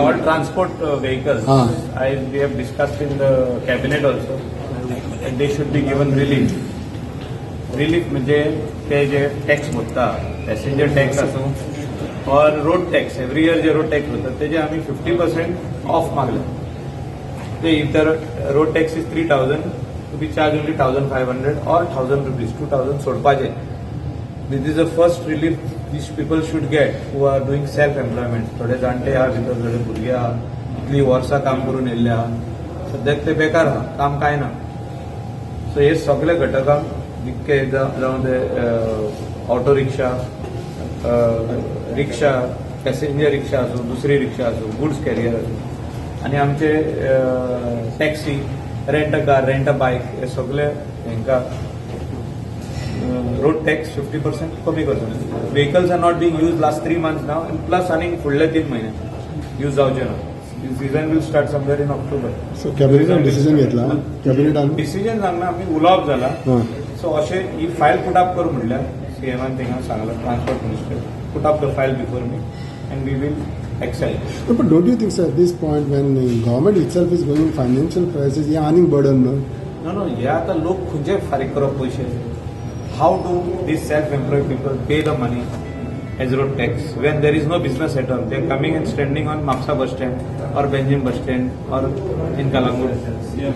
All transport vehicles, I we have discussed in the cabinet also, and they should be given relief. Relief म्हणजे ते जे tax भरता, passenger tax आसूं or road tax, every year J road tax भरतात तेजे आमी 50% of मागले. ते if the road tax is 3,000, to be charge only 1,500 or ₹1,000, 2,000 सोडपाचे. This is the first relief these people should get who are doing self employment. थोडे जाणटे आहा भितर, थोडे भुरगे आहा, इतली वर्सां काम करून येयल्ले आहा, सद्याक ते बेकार आहा, काम कांय ना. सो हे सगळे घटकांक जितके जावं ते ऑटो रिक्षा, रिक्षा, पॅसेंजर रिक्षा आसूं, दुसरी रिक्षा आसूं, गुड्स कॅरियर आसूं आनी आमचे taxi, rent a car, rent a bike, हे सगळे हांकां रोड टॅक्स 50% कमी करचो. Vehicles are not being use last 3 months now and plus आनीक फुडले 3 म्हयने यूज जावचे ना. Season will start somewhere in October. So कॅबिनेटान decision घेतला कॅबिनेटान? डिसिजन सांगना, आमी उलोवप जाला. सो अशें ही फायल पुट अप कर म्हणल्यार सीएमान थिंगा सांगला, transport minister put up the file before me and we will accept. But don't you think, sir, at this point when the government itself is going in financial crisis, हे आनीक burden न्हू? No, हे आतां लोक खंयचे फारीक करप पयशे? How do these self employed people pay the money as road tax when there is no business at all? They are coming and standing on Mapusa bus stand or Panjim bus stand or in Calangute.